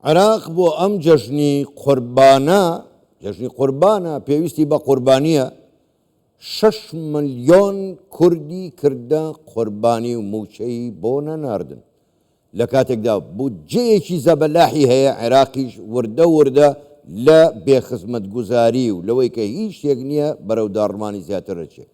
عێراق بۆ ئەم جەژنی قوربانە، جەژنی قوربانە پێویستی بە قوربانییە، شەش ملیۆن کوردی کردە قوربانی و مووچەی بۆ نەناردن. لە کاتێکدا بودجەیەکی زەبەلاحی هەیە، عێراقیش وردە وردە لە بێ خزمەتگوزاری و لەوەی کە هیچ شتێک نییە بەرەو داڕمانی زیاتر دەچێ.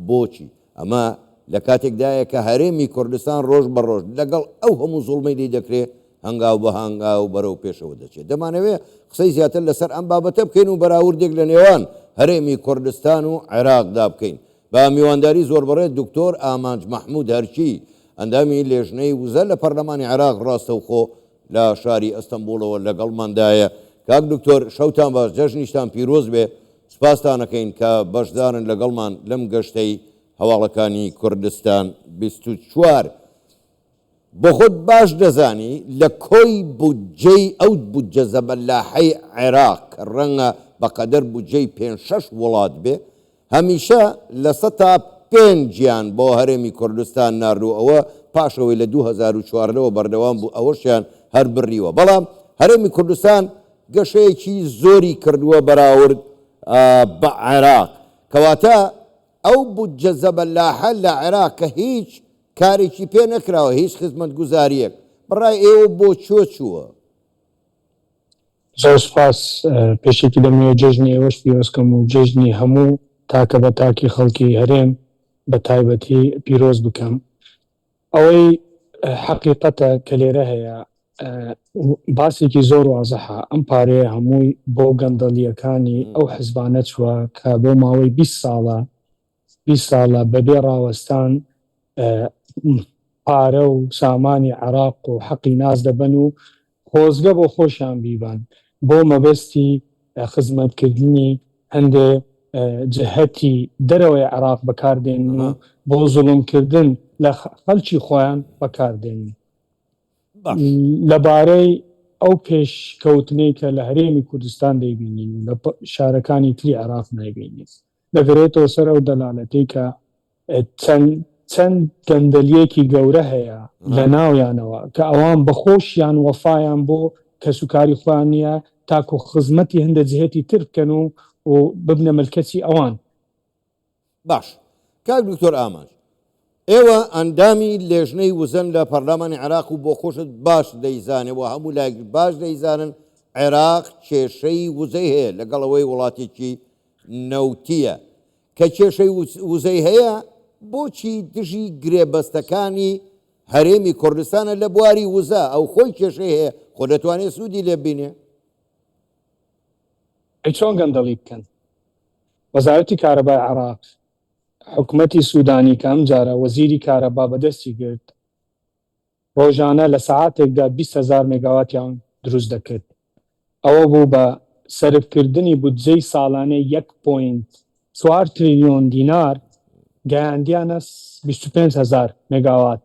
بۆچی؟ ئەمە لە کاتێکدایە کە هەرێمی کوردستان ڕۆژ بە ڕۆژ لەگەڵ ئەو هەموو زوڵمەی لێی دەکرێ هەنگاو بە هەنگاو بەرەو پێشەوە دەچێت. دەمانەوێ قسەی زیاتر لەسەر ئەم بابەتە بکەین و بەراوردێک لە نێوان هەرێمی کوردستان و عێراقدا بکەین. بە میوانداری زۆر بەڕێز دکتۆر ئامانج مەحمود هەرکی، ئەندامی لێژنەی وزە لە پەرلەمانی عێراق ڕاستەوخۆ لە شاری ئەستەنبوڵەوە لەگەڵماندایە. کاک دکتۆر شەوتان باش، جەژنیشتان پیرۆز بێ. سوپاستان ئەکەین کە بەشدارن لەگەڵمان لەم گەشتەی هەواڵەکانی کوردستان 24. بۆخۆت باش دەزانی لە کۆی بودجەی ئەو بودجە زەبەلاحەی عێراق کە ڕەنگە بەقەدەر بودجەی پێنج شەش وڵات بێ هەمیشە لە سەتا پێنجیان بۆ هەرێمی کوردستان ناردوو ئەوە پاش ئەوەی لە 2014 وە بەردەوام بوو ئەوەشیان هەر بڕیوە بەڵام هەرێمی کوردستان گەشەیەکی زۆری کردووە بەراورد بە عێراق کەواتە ئەو بودجە زەبەلاحە لە عێراق کە هیچ کارێکی پێ نەکراوە هیچ خزمەتگوزارییەک بەڕای ئێوە بۆ کوێ چووە؟ زۆر سوپاس، پێشەکی دەمەوێت جەژنی ئێوەش پیرۆز کەم و جەژنی هەموو تاکە بە تاکی خەڵکی هەرێم بە تایبەتی پیرۆز بکەم. ئەوەی حەقیقەتە کە لێرە هەیە باسێکی زۆر وازحە، ئەم پارەیە هەمووی بۆ گەندەڵییەکانی ئەو حزبانە چووە کە بۆ ماوەی 20 ساڵە 20 ساڵە بەبێ ڕاوەستان پارە و سامانی عێراق و حەقی ناس دەبەن و خۆزگە بۆ خۆشیان بیبەن بۆ مەبەستی خزمەتکردنی هەندێ جهتی دەرەوەی عێراق بەکار دێنن و بۆ زوڵمکردن لە خەلکی خۆیان بەکار دێنن. لەبارەی ئەو پێشکەوتنەی کە لە هەرێمی کوردستان دەیبینین و لە شارەکانی تری عێراق نایبینین دەگەرێتەوە سەر ئەو دەلالەتەی کە چەند چەند گەندەلیەکی گەورە هەیە لە ناویانەوە کە ئەوان بە خۆشیان وەفایان بۆ کەسوکاری خۆیان نییە تاکو خزمەتی هەندە جهتی تر بکەن و و ببنە ملکەچی ئەوان. باش کاک دکتۆر ئامانج ئێوە ئەندامی لێژنەی وزەن لە پەرلەمانی عێراق و بۆ خۆشت باش دەیزانێ و هەموو لایەک باش دەیزانن عێراق کێشەی وزەی هەیە لەگەڵ ئەوەی وڵاتێکی نەوتیە کە کێشەی وزەی هەیە بۆچی دژی گرێبەستەکانی هەرێمی کوردستانە لە بواری وزە ئەو خۆی کێشەی هەیە خۆ دەتوانێت سوودی لێ بینێ؟ ئەی چۆن گەندەڵی بکەن؟ وەزارەتی کارەبای عێراق حکومەتی سودانی کە ئەمجارە وەزیری کارەبا بەدەستی گرت ڕۆژانە لە سەعاتێکدا 20 هەزار مێگاواتیان دروست دەکرد ئەوە بوو بە سەرفکردنی بودجەی ساڵانەی یەک point چوار تریلیۆن دینار گەیاندیانە 25 هەزار مێگاوات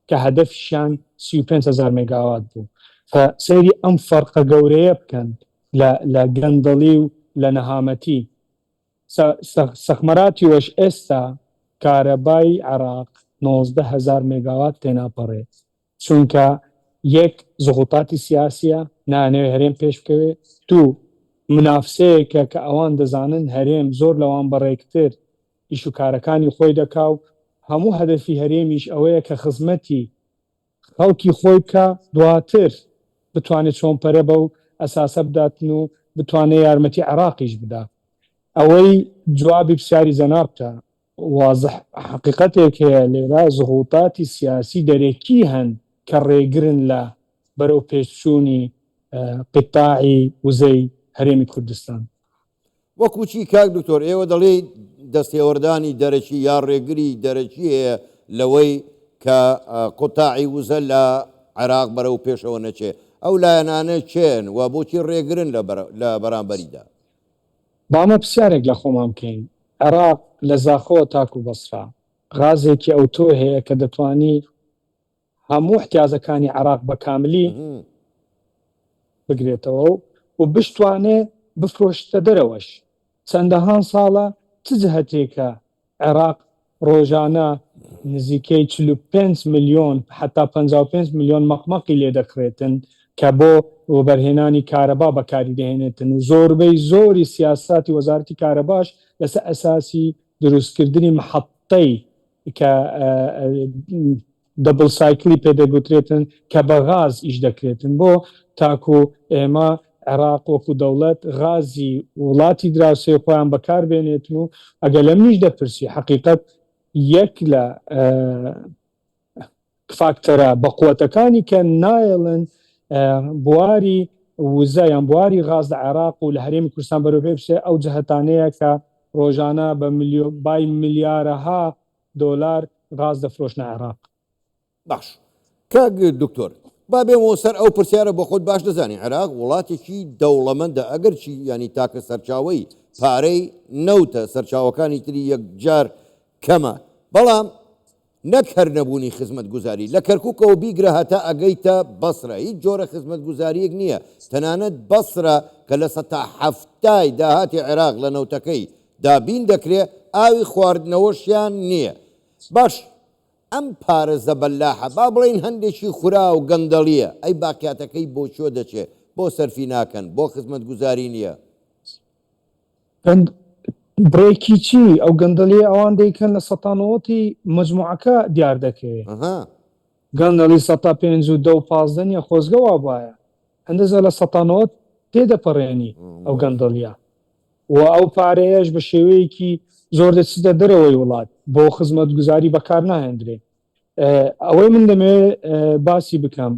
کە هەدەفیشیان 35 هەزار مێگاوات بوو. فە سەیری ئەم فەرقە گەورەیە بکەن لە لە گەندەڵی و لە نەهامەتی. سەخمەراتیوەش ئێستا کارەبای عێراق 19 هەزار مێگاوات تێناپەڕێ. چونکە یەک زغوتاتی سیاسیە نایانەوێ هەرێم پێش بکەوێ، دوو منافسەیەکە کە ئەوان دەزانن هەرێم زۆر لەوان بەڕێکتر ئیش و کارەکانی خۆی دەکا و هەموو هەدەفی هەرێمیش ئەوەیە کە خزمەتی خەڵکی خۆی بکا دواتر بتوانێ چۆن پەرە بەو ئەساسە بداتن و بتوانێ یارمەتی عێراقیش بدا. ئەوەی جوابی پرسیاری جەنابتە وازح حەقیقەتێک هەیە لێرە زغوتاتی سیاسی دەرەکی هەن کە ڕێگرن لە بەرەو پێشچوونی قیتاعی وزەی هەرێمی کوردستان. وەکو چی کاک دکتۆر ئێوە دەڵێی دەستێوەردانی دەرەکی یا ڕێگری دەرەکی هەیە لەوەی کە قوتاعی وزە لە عێراق بەرەو پێشەوە نەچێ ئەو لایەنانە کێن و بۆچی ڕێگرن لە بەرامبەریدا؟ با ئەمە پرسیارێک لە خۆمان بکەین، عێراق لە زاخۆوە تاکو بەسرە غازێکی ئەوتۆ هەیە کە دەتوانی هەموو احتیاجەکانی عێراق بە کاملی بگرێتەوە و بشتوانێ بفرۆشتە دەرەوەش. چەندەهان ساڵە چ جهتێکە عێراق ڕۆژانە نزیکەی 45 ملیۆن حتا 55 ملیۆن مەقمەقی لێ دەکڕێتن. کە بۆ وەبەرهێنانی کارەبا بەکاری دەهێنێتن و زۆربەی زۆری سیاساتی وەزارەتی کارەباش لەسەر ئەساسی دروستکردنی محەتەی کە double cycle ی پێ دەگوترێتن کە بە غاز ئیش دەکرێتن بۆ تاکو ئێمە عێراق وەکو دەوڵەت غازی وڵاتی دراوسێ خۆیان بەکار بێنێتن و ئەگەر لە منیش دەپرسی حەقیقەت یەک لە فاکتەرە بەقوەتەکانی کە نایەڵن بواری وزە یان بواری غاز لە عێراق و لە هەرێمی کوردستان بەرەو پێ بچێت ئەو جەهەتانەیە کە ڕۆژانە بە بای ملیارەها دۆلار غاز دەفرۆشنە عێراق. باش کاک دکتۆر با بێمەوە سەر ئەو پرسیارە بۆ خۆت باش دەزانی عێراق وڵاتێکی دەوڵەمەندە ئەگەرچی یانی تاکە سەرچاوەی پارەی نەوتە سەرچاوەکانی تری یەکجار کەمە بەڵام نەک هەر نەبوونی خزمەتگوزاری، لە کەرکوکەوە بیگرە هەتا ئەگەیتە بەسرە هیچ جۆرە خزمەتگوزارییەک نییە، تەنانەت بەسرە کە لە سەتا حەفتای داهاتی عێراق لە نەوتەکەی دابین دەکرێ ئاوی خواردنەوەشیان نییە. باش ئەم پارە زەبەلاحە با بڵێین هەندێکی خورا و گەندەڵییە، ئەی باقیاتەکەی بۆ کوێ دەچێ؟ بۆ سەرفی ناکەن؟ بۆ خزمەتگوزاری نییە؟ گەند بڕێکی چی ئەو گەندەڵیە ئەوان دەیکەن لە سەتا نەوەتی مەجموعەکە دیار دەکەوێ گەندەڵی سەتا پێنج و دە و 15 نیە خۆزگە وابایە هەندە زە لە سەتا نەوەت تێدەپەڕێنی ئەو گەندەڵیە و ئەو پارەیەش بە شێوەیەکی زۆر دەچێتە دەرەوەی وڵات بۆ خزمەتگوزاری بەکار ناهێندرێ ئەوەی من دەمەوێ باسی بکەم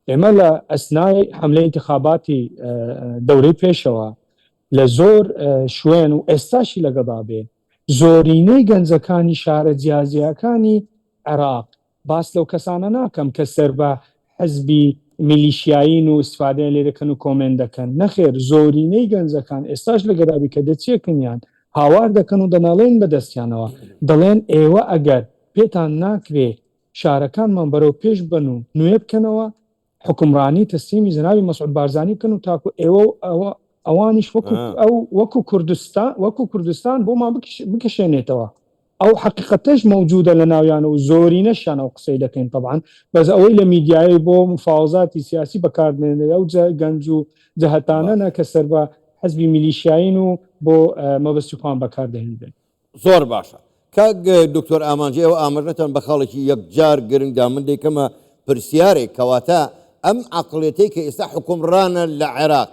ئێمە لە ئەسنای حەملەی ئینتخاباتی دەورەی پێشەوە لە زۆر شوێن و ئێستاشی لەگەڵدا بێ زۆرینەی گەنجەکانی شارە جیاجیاکانی عێراق باس لەو کەسانە ناکەم کە سەر بە حزبی میلیشیایین و ئیستفادەیان لێ دەکەن و کۆمێنت دەکەن نەخێر زۆرینەی گەنجەکان ئێستاش لەگەڵدا بی کە دەچیەکنیان هاوار دەکەن و دەناڵێن بە دەستیانەوە دەڵێن ئێوە ئەگەر پێتان ناکرێ شارەکانمان بەرەو پێش ببەن و نوێ بکەنەوە، حوکمڕانی تەسلیمی جەنابی مەسعود بارزانی بکەن و تاکو ئێوە و ئەوە ئەوانیش وەکو ئەو وەکو کوردستان وەکو کوردستان بۆمان بکشێنێتەوە. ئەو حەقیقەتەش مەوجودە لە ناویان و زۆرینەشیان ئەو قسەی دەکەین تەبعەن، بەس ئەوەی لە میدیایەی بۆ مفاوەزاتی سیاسی بەکاردێنرێ ئەو گەنج و جەهەتانەنە کە سەر بە حزبی میلیشیایین و بۆ مەبەستی خۆیان بەکاردەهێنرێن. زۆر باشە کاک دکتۆر ئامانج ئێوە ئاماژەتان بە خاڵێکی یەکجار گرنگ دا من دەیکەمە پرسیارێک کەواتە ئەم عەقڵێتەی کە ئێستا حوکمڕانە لە عێراق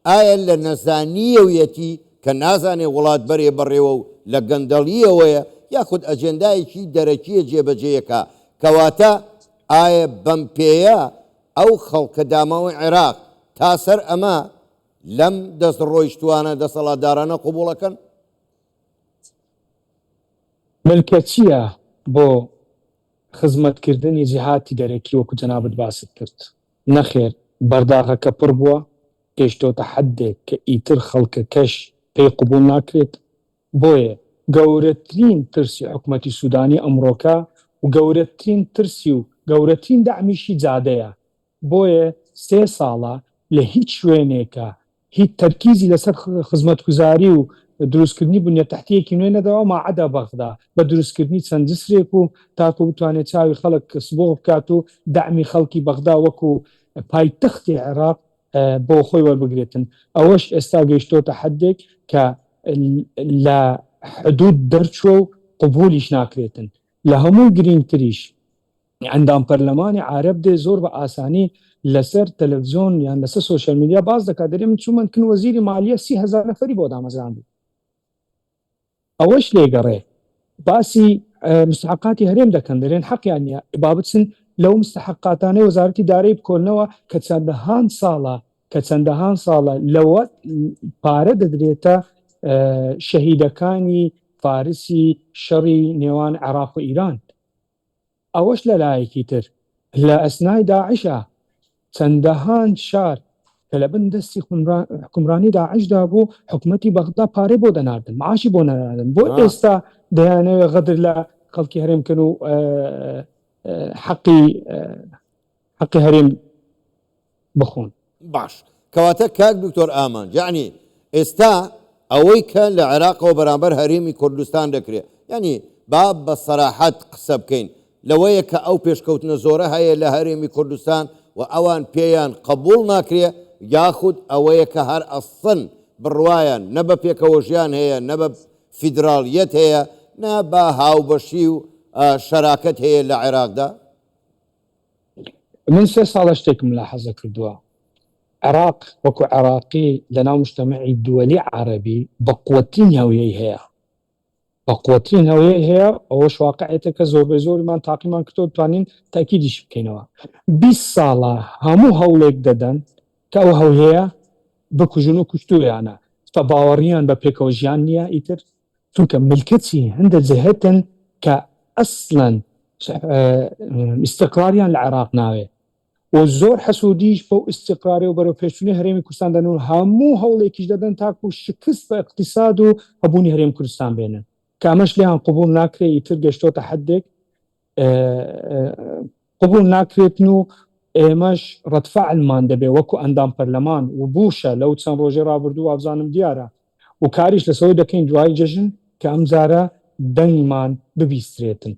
ئایا لە نەزانیەویەتی کە نازانێ وڵات بەرێ بەڕێوە و لە گەندەڵیەوەیە یاخود ئەجێندایەکی دەرەکیە جێبەجێیەکا کەواتە ئایا بەم پێیە ئەو خەڵکە داماوەی عێراق تا سەر ئەمە لەم دەستڕۆیشتوانە دەسەڵاتدارانە قبوڵەکەن؟ ملکەچیە بۆ خزمەتکردنی جیهاتی دەرەکی وەکو جەنابت باست کرد؟ نەخێر بەرداغەکە پڕ بووە گەیشتۆتە حەدێک کە ئیتر خەڵکەکەش پێی قبوڵ ناکرێت بۆیە گەورەترین ترسی حکومەتی سودانی ئەمڕۆکە و گەورەترین ترسی و گەورەترین دەعمیشی جادەیە بۆیە سێ ساڵە لە هیچ شوێنێکا هیچ تەرکیزی لەسەر خزمەتگوزاری و دروستکردنی بنیە تەحتیەکی نوێ نەداوە ماعەدا بەغدا بە دروستکردنی چەند جسرێک و تاکو بتوانێت چاوی خەڵک سبۆغ بکات و دەعمی خەڵکی بەغدا وەکو پایتەختی عێراق بۆ خۆی وەربگرێتن ئەوەش ئێستا گەیشتۆتە حەدێک کە لە حدود دەرچووە و قبولیش ناکرێتن لە هەمووی گرینگتریش ئەندام پەرلەمانی عارەب دێ زۆر بە ئاسانی لەسەر تەلەفزیۆن یان لەسەر social media باس دەکات دەرێ من چوومە کن وەزیری مالیە 30هزار نەفەری بۆ دامەزراندی ئەوەش لێگەڕێ باسی مستحقاتی هەرێم دەکەن دەرێن حەقیان نییە با بچن لەو مستحقاتانەی وەزارەتی دارایی بکۆنەوە کە چەندەهان ساڵە کە چەندەهان ساڵە لەوە پارە دەدرێتە شەهیدەکانی فارسی شەڕی نێوان عێراق و ئیران ئەوەش لە لایەکی تر لە ئەسنای داعشا چەندەهان شار کە لە بن دەستی حوکمرانی داعشدا بوو حکومەتی بەغدا پارەی بۆ دەناردن معاشی بۆ نەناردن بۆ ئێستا دەیانەوێ غەدر لە خەڵکی هەرێم بکەن و حەقی حەقی هەرێم بخۆن. باش کەواتە کاک دکتۆر ئامانج یەعنی ئێستا ئەوەی کە لە عێراقەوە بەرامبەر هەرێمی کوردستان دەکرێ یەعنی با بە سەراحەت قسە بکەین لەوەیە کە ئەو پێشکەوتنە زۆرە هەیە لە هەرێمی کوردستان و ئەوان پێیان قبوڵ ناکرێ یاخود ئەوەیە کە هەر ئەسڵەن بڕوایان نە بە پێکەوەژیان هەیە نە بە فیدراڵیەت هەیە نە بە هاوبەشی و شەراکەت هەیە لە عێراقدا؟ من سێ ساڵە شتێکم ملاحەزە کردووە، عێراق وەکو عێراقی لەناو مجتەمەعی دوەلی عەرەبی بەقوەترین هەویەی هەیە، بەقوەترین هەویەی هەیە، ئەوەش واقعێتە کە زۆربەی زۆریمان تاقیمان کردەوە توانین تەئکیدیشی بکەینەوە. 20 ساڵە هەموو هەوڵێک دەدەن کە ئەو هەویەیە بکوژن و کوشتوویانە، فەباوەڕیان بە پێکەوە ژیان نییە ئیتر، چونکە ملکەچی هەندە جهتن کە ئەسڵەن ئیستقراریان لە عێراق ناوێ و زۆر حەسودیش بەو ئیستقرارێ و بەرەو پێشچونی هەرێمی کوردستان دەن و هەموو هەوڵێکیش دەدەن تاکو شکست بە ئیقتیساد و هەبوونی هەرێم کوردستان بێنن کە ئەمەش لێیان قبوڵ ناکرێ ئیتر گەشتۆتە حەدێک قبوڵ ناکرێتن و ئێمەش ڕەدفەعلمان دەبێ وەکو ئەندام پەرلەمان و بووشە لەو چەند ڕۆژەی ڕابردوو وابزانم دیارە و کاریش لەسەوەی دەکەین دوای جەژن کە ئەمجارە دەنگمان ببیسترێتن.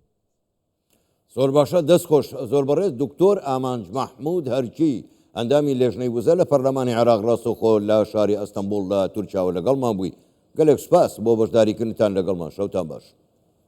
زۆر باشە دەست خۆش. زۆر بەڕێز دکتۆر ئامانج مەحمود هەرکی ئەندامی لێژنەی وزە لە پەرلەمانی عێراق ڕاستەوخۆ لە شاری ئەستەنبوڵ لە تورکیاوە لەگەڵمان بووی گەلێک سوپاس بۆ بەشداریکردنتان لەگەڵمان شەوتان باش.